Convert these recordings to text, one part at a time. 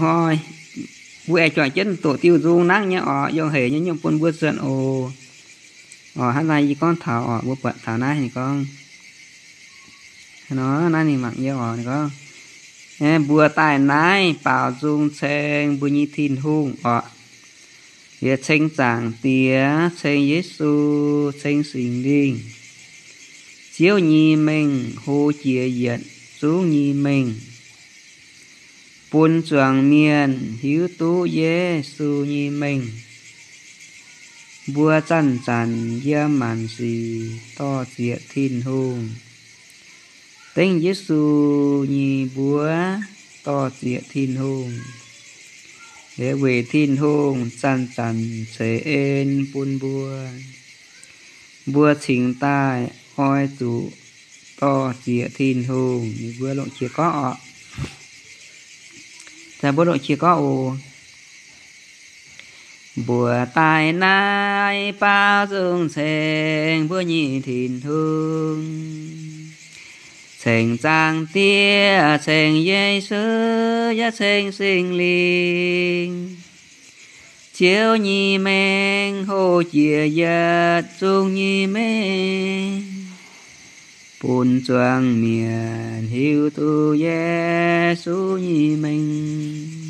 Hnoi mbuo aengx juangc jienv doqc diuh nzung nangv nyei oc, yongh hec nyei nyungc bun mbuo zunh oc. Oc, hnangv naaiv yie gorngv taux oc, mbuo buatc taux naaiv ninh gorngv, naaiv ninh mangc yie oc, ninh gorngv, mbuo daaih naaiv baaux nzung ceng mbuo nyei Tin-Hungh oc. Liuz ceng Zaangc Diex, ceng Yesu, ceng Singx Lingh, Ziouv nyei mengh hlo jiex yietc zungv nyei mengh, bun zuangx mienh hiuv duqv Yesu nyei mengh. Mbuo zanc-zanc yiem maanc sic dor-ziec Tin-Hungh. Dengv Yesu nyei mbuox dor-ziec Tin-Hungh. Liuz weic Tin-Hungh zanc-zanc ceix en bun mbuo, mbuo cingx daaih oix zuqc dor-ziec Tin-Hungh. Ninh mbuo longc qiex gorngv oc. Mbuo longc qiex gorngv oc. Mbuo daaih naaiv baaux nzung ceng mbuo nyei Tin-Hungh, ceng Zaangc Diex, ceng Yesu, yaac ceng Singx Lingh. Ziouv nyei mengh hlo jiex yietc zungv nyei mengh, bun zuangx mienh hiuv duqv Yesu nyei mengh.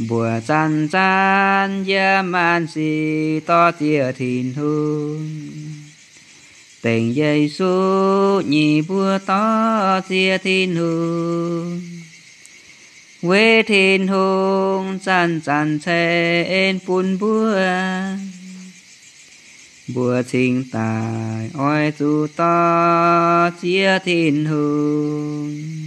Mbuo zanc-zanc yiem maanc sic dor-ziec Tin-Hungh. Dengv Yesu nyei mbuox dor-ziec Tin-Hungh. Weic Tin-Hungh zanc-zanc ceix en bun mbuo, mbuo cingx daaih oix zuqc dor-ziec Tin-Hungh.